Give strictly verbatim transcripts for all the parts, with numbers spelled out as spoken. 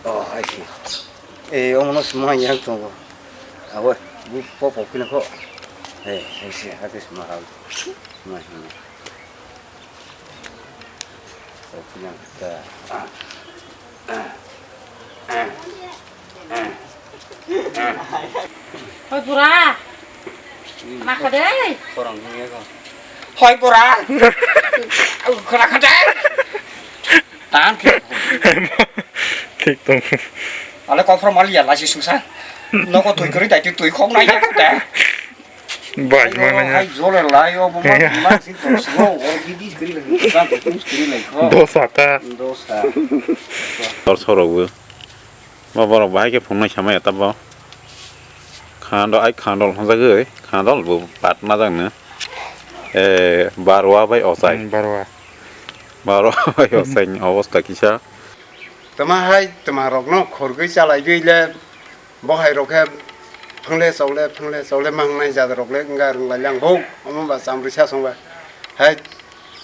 Oh, hai se. Eh, omono sima yang tongo. Abo, bu popo kina ko. Eh, hai se, hai se sima ha. Sima hini. Popo kina ta. Hoi bura. Nakha dei. Korang hini ko. Hoi bura. Khana khade. Tan thik. Thik tong. Ale kok from alia lasi sungsa. Noko tui kori dai tui khok nai ya da. Bai mana ya. Hai jole lai o bo ma ma sing tong sgo o bidi kori lai. Tan tui kori lai ko. Dosa ka. Dosa. Tor soro bu. Bo borok bahai khe phunuknai samaya tabok. Khandol, ai khandol hwnjagwi, khandol bo patma jangno. Eh, barwa bai ochai. Hmm, barwa. Barwa bai ochai ni obostha kisa. Tama hai, tama rokno khorgwi chalaigwi le, bo hai rok khe phangle chaule, phangle chaule ma wngnai jat rok le wngkha rwng lai lang bo, omo ba chamrwi sa song ba. Hai,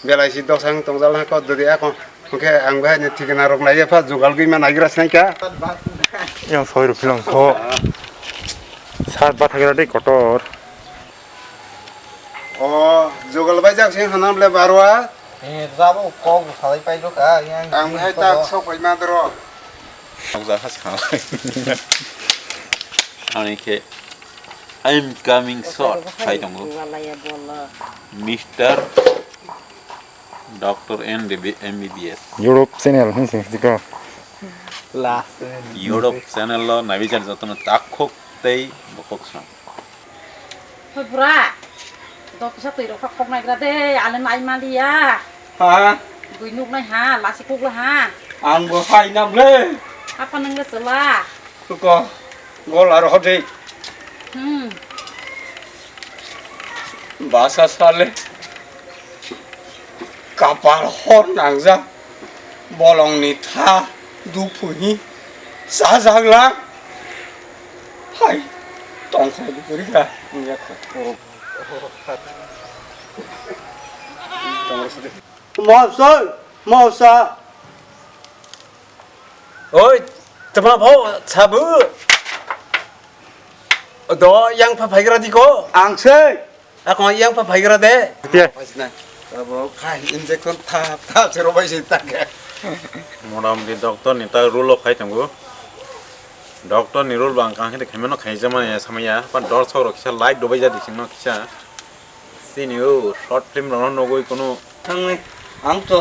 Belai si dosa wng tongjal na ko duri ako. Hwnkhe ang bai ni thikna rok nai pha jugal gwi ma naigra sinai kha. Yang soi rok philang kho. Sat bathagra dei kotor. O jugal bai jak sing hanam le barwa. Eh, jabo kok salai pai rok a, yang ang bai tak sok pai ma doro. Ang ja has kha. Ani khe I'm coming short khai tongo. Mister Doctor M B B, M B B S. YouTube channel hwn se jikao. Last. YouTube channel lo naiwi jar jotono takhuk tei bokhok song. Hoi bura, do kisa twi rok kha khok naigra de, ale nai maliya. Ha? Bui nuk nai ha, lasi kuk la ha. Ang bo hai nam le. Apa nang le chwla? Tuko, gol aro hode. Hmm. Basa sale. Kapal hor nangjak. Bolongni tha duphuhi chajak lang. Hai, tongkha dupuri kha. Mausa, mausa. Oi, tama bo sabu. Do yang pha phaigra di ko. Ang se. Ako yang pha phaigra de. Ye. Pasna. Abo khai injection tha tha se robai se ta ke. Motamoti doctor ni ta rule o khai tongo. Doctor ni rule bang kang khe khaimano khaijama ya samaya. Pan dor sok rok kisa light dobai jadi singno kisa. Sini o short film rokno nugwi kunu. Thangni ang to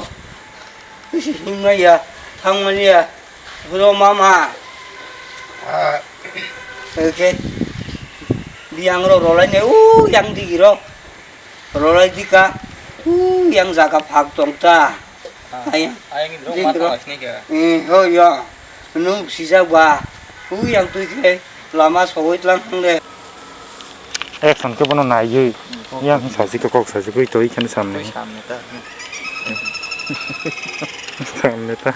bisi himnai ya, thangmani ya, bro mama. Ah, oke. Di ang ro rolai ne, u yang di ro. Rolai di ka. U yang jaga phak tong ta. Ayang. Ayang di ro mata wasni ka. Eh, ho ya. Nung sijak ba, ui yang twi khe lama sogwi tlang thang de. Action khe bono naiwi, yang sajikha kok sajigwi twi kheno samni. Samni ta. Samni ta.